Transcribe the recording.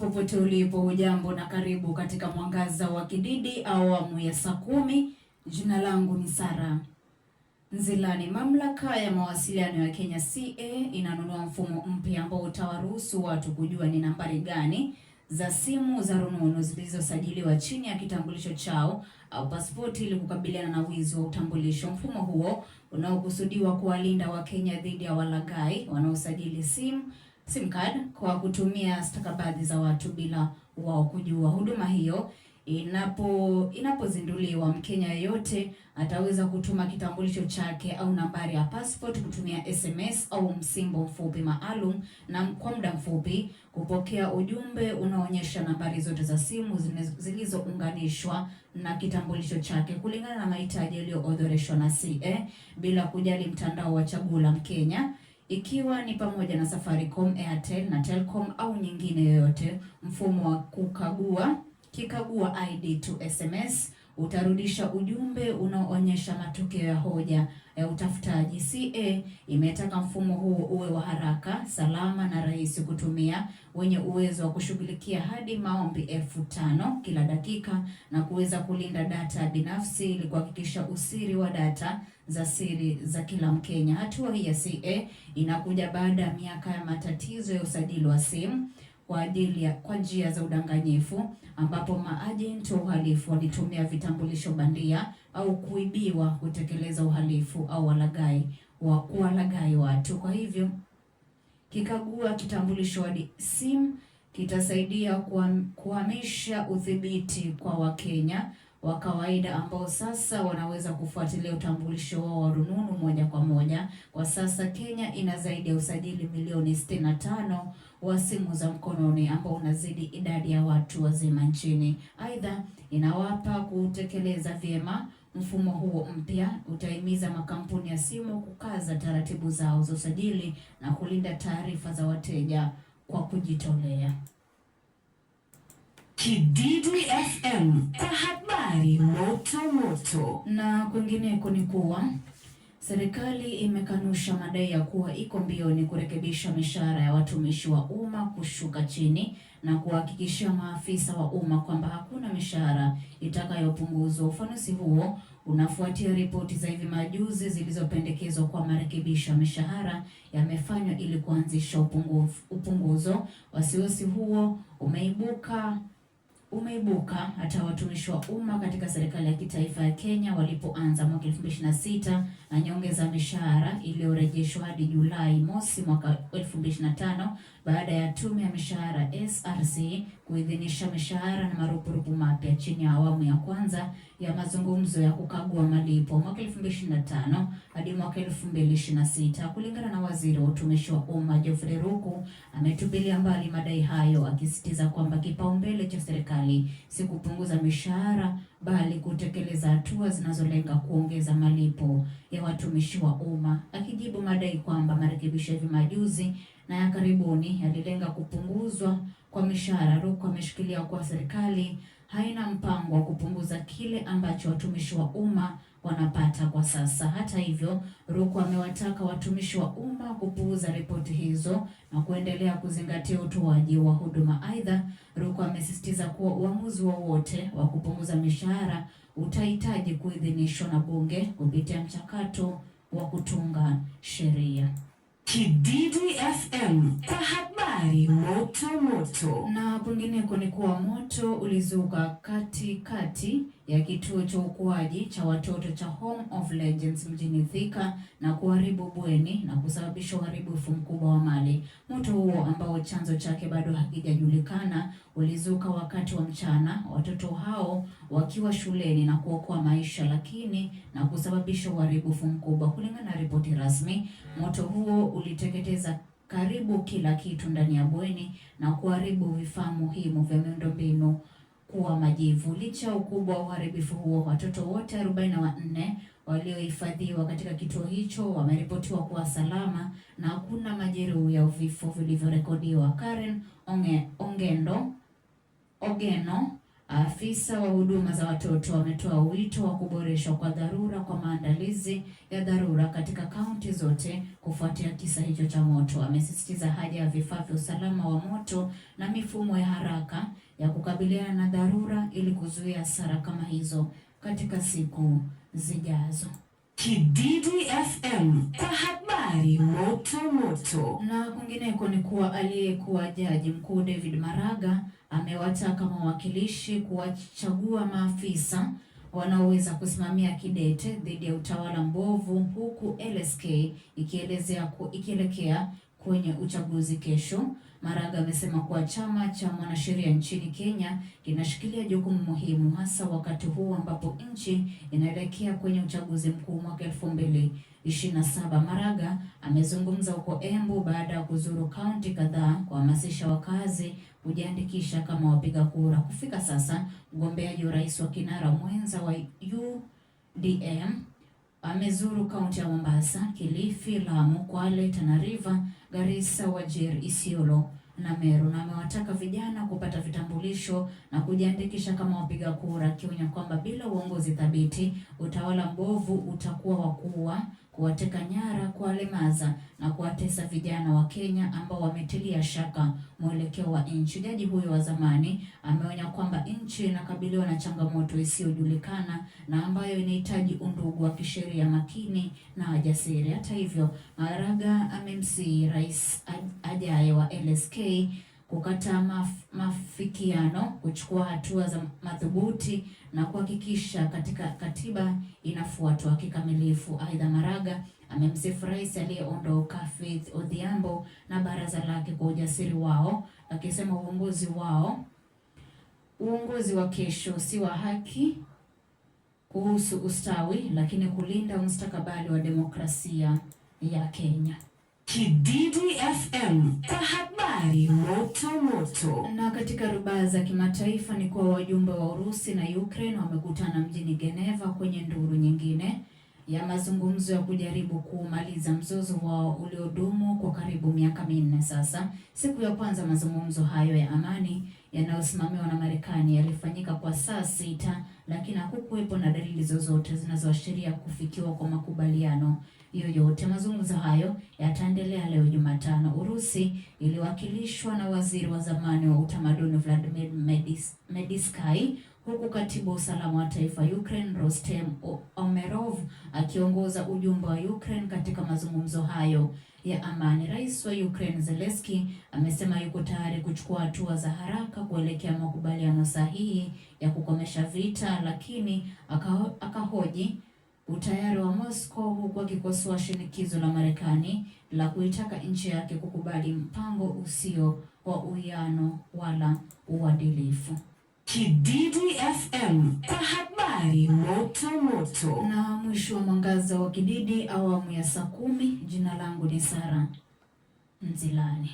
Popote ulipo, hujambo na karibu katika Mwangaza wa Kididi awamu ya saa 10. Jina langu ni Sara Nzilani. Mamlaka ya mawasiliano ya Kenya CA inanunua mfumo mpya ambao utawaruhusu watu kujua ni nambari gani za simu za rununu zilizosajiliwa chini ya kitambulisho chao au pasipoti ili kukabiliana na wizi wa utambulisho. Mfumo huo unaokusudiwa kuwalinda Wakenya dhidi ya walaghai wanaosajili SIM card kwa kutumia stakabadhi za watu bila wao kujua. Huduma hiyo inapozinduliwa, Mkenya yeyote ataweza kutuma kitambulisho chake au nambari ya passport kutumia SMS au msimbo mfupi maalum, na kwa muda mfupi kupokea ujumbe unaoonyesha nambari zote za simu zilizounganishwa na kitambulisho chake kulingana na mahitaji yaliyoorodheshwa na CA bila kujali mtandao wa chaguo la Mkenya, ikiwa ni pamoja na Safaricom, Airtel na Telkom au nyingine yoyote. Mfumo wa kukagua Kikagua ID to SMS utarudisha ujumbe unaoonyesha matokeo ya hoja ya utafutaji. CA imetaka mfumo huo uwe wa haraka, salama na rahisi kutumia, wenye uwezo wa kushughulikia hadi maombi 5,000 kila dakika na kuweza kulinda data binafsi ili kuhakikisha usiri wa data za siri za kila Mkenya. Hatua hii ya CA inakuja baada ya miaka ya matatizo ya usajili wa simu kwa ajili ya kwa njia za udanganyifu ambapo maajenti wa uhalifu walitumia vitambulisho bandia au kuibiwa kutekeleza uhalifu au walaghai wa kuwalaghai watu. Kwa hivyo kikagua kitambulisho hadi SIM kitasaidia kuhamisha udhibiti kwa Wakenya wa kawaida ambao sasa wanaweza kufuatilia utambulisho wao wa rununu moja kwa moja. Kwa sasa Kenya ina zaidi ya usajili milioni 65 wa simu za mkononi ambao unazidi idadi ya watu wazima nchini. Aidha, inawapa kutekeleza vyema mfumo huo mpya utahimiza makampuni ya simu kukaza taratibu zao za usajili na kulinda taarifa za wateja kwa kujitolea. Kididi FM kwa habari moto moto. Na kwingineko ni kuwa serikali imekanusha madai ya kuwa iko mbioni kurekebisha mishahara ya watumishi wa umma kushuka chini na kuhakikishia maafisa wa umma kwamba hakuna mishahara itakayopunguzwa. Ufafanuzi huo unafuatia ripoti za hivi majuzi zilizopendekezwa kwa marekebisho ya mishahara yamefanywa ili kuanzisha upunguzo. Wasiwasi huo umeibuka hata watumishi wa umma katika serikali ya kitaifa ya Kenya walipoanza mwaka 2026 na nyongeza mishahara iliyorejeshwa hadi Julai mosi mwaka 2025 baada ya tume ya mishahara SRC kuidhinisha mishahara na marupurupu mapya chini ya awamu ya kwanza ya mazungumzo ya kukagua malipo mwaka 2025 hadi mwaka 2026. Kulingana na waziri wa utumishi wa umma Geoffrey Ruku, ametupilia mbali madai hayo, akisisitiza kwamba kipaumbele cha serikali si kupunguza mishahara bali kutekeleza hatua zinazolenga kuongeza malipo ya watumishi wa umma. Akijibu madai kwamba marekebisho ya hivi majuzi na ya karibuni yalilenga kupunguzwa kwa mishahara, Ruku ameshikilia kuwa serikali haina mpango wa kupunguza kile ambacho watumishi wa umma wanapata kwa sasa. Hata hivyo, Ruku amewataka watumishi wa umma kupuuza ripoti hizo na kuendelea kuzingatia utoaji wa huduma. Aidha, Ruku amesisitiza kuwa uamuzi wowote wa kupunguza mishahara utahitaji kuidhinishwa na bunge kupitia mchakato wa kutunga sheria. Kididi FM kwa habari moto moto. Na kwingineko ni kuwa moto ulizuka katikati ya kituo cha uokoaji cha watoto cha Home of Legends mjini Thika na kuharibu bweni na kusababisha uharibifu mkubwa wa mali. Moto huo ambao chanzo chake bado hakijajulikana ulizuka wakati wa mchana, watoto hao wakiwa shuleni na kuokoa maisha, lakini na kusababisha uharibifu mkubwa. Kulingana na ripoti rasmi, moto huo uliteketeza karibu kila kitu ndani ya bweni na kuharibu vifaa muhimu vya miundombinu kuwa majivu. Licha ya ukubwa wa uharibifu huo, watoto wote 44 waliohifadhiwa katika kituo hicho wameripotiwa kuwa salama na hakuna majeruhi au vifo vilivyorekodiwa. Karen Ogeno Afisa wa huduma za watoto ametoa wito wa kuboreshwa kwa dharura kwa maandalizi ya dharura katika kaunti zote kufuatia kisa hicho cha moto. Amesisitiza haja ya vifaa vya usalama wa moto na mifumo ya haraka ya kukabiliana na dharura ili kuzuia hasara kama hizo katika siku zijazo. Kididi FM kwa habari moto moto. Na kwingineko ni kuwa aliyekuwa jaji mkuu David Maraga amewataka mawakilishi kuwachagua maafisa wanaoweza kusimamia kidete dhidi ya utawala mbovu, huku LSK ikielekea kwenye uchaguzi kesho. Maraga amesema kuwa chama cha mwanasheria nchini Kenya kinashikilia jukumu muhimu hasa wakati huu ambapo nchi inaelekea kwenye uchaguzi mkuu mwaka 2027. Maraga amezungumza huko Embu baada ya kuzuru kaunti kadhaa kuhamasisha wakazi kujiandikisha kama wapiga kura. Kufika sasa, mgombeaji urais wa kinara mwenza wa UDM amezuru kaunti ya Mombasa, Kilifi, Lamu, Kwale, Tana River, Garissa, Wajir, Isiolo na Meru, na amewataka vijana kupata vitambulisho na kujiandikisha kama wapiga kura, akionya kwamba bila uongozi thabiti utawala mbovu utakuwa wa kuua, kuwateka nyara, kuwalemaza na kuwatesa vijana wa Kenya ambao wametilia shaka mwelekeo wa nchi. Jaji huyo wa zamani ameonya kwamba nchi inakabiliwa na changamoto isiyojulikana na ambayo inahitaji undugu wa kisheria makini na jasiri. Hata hivyo, Maraga amemsihi rais ajaye wa LSK kukataa mafikiano, kuchukua hatua za madhubuti na kuhakikisha katika katiba inafuatwa kikamilifu. Aidha, Maraga amemsifu rais aliyeondoka Faith Odhiambo na baraza lake kwa ujasiri wao, akisema uongozi wa kesho si wa haki kuhusu ustawi, lakini kulinda mustakabali wa demokrasia ya Kenya. Kididi FM kwa habari moto moto. Na katika rubaa za kimataifa ni kuwa wajumbe wa Urusi na Ukraine wamekutana mjini Geneva kwenye nduru nyingine ya mazungumzo ya kujaribu kuumaliza mzozo wao uliodumu kwa karibu miaka 4 sasa. Siku ya kwanza mazungumzo hayo ya amani yanayosimamiwa na Marekani yalifanyika kwa saa 6, lakini hakukuwepo na dalili zozote zinazoashiria kufikiwa kwa makubaliano yoyote. Mazungumzo hayo yataendelea leo Jumatano. Urusi iliwakilishwa na waziri wa zamani wa utamaduni Vladimir Medinsky, huku katibu wa usalama wa taifa Ukraine Rostem Umerov akiongoza ujumbe wa Ukraine katika mazungumzo hayo ya amani. Rais wa Ukraine Zelensky amesema yuko tayari kuchukua hatua za haraka kuelekea makubaliano sahihi ya kukomesha vita, lakini akahoji utayari wa Moscow huku akikosoa shinikizo la Marekani la kuitaka nchi yake kukubali mpango usio wa uwiano wala uadilifu. Kididi FM kwa habari moto moto. Na mwisho wa mwangaza wa Kididi awamu ya saa 10. Jina langu ni Sara Nzilani.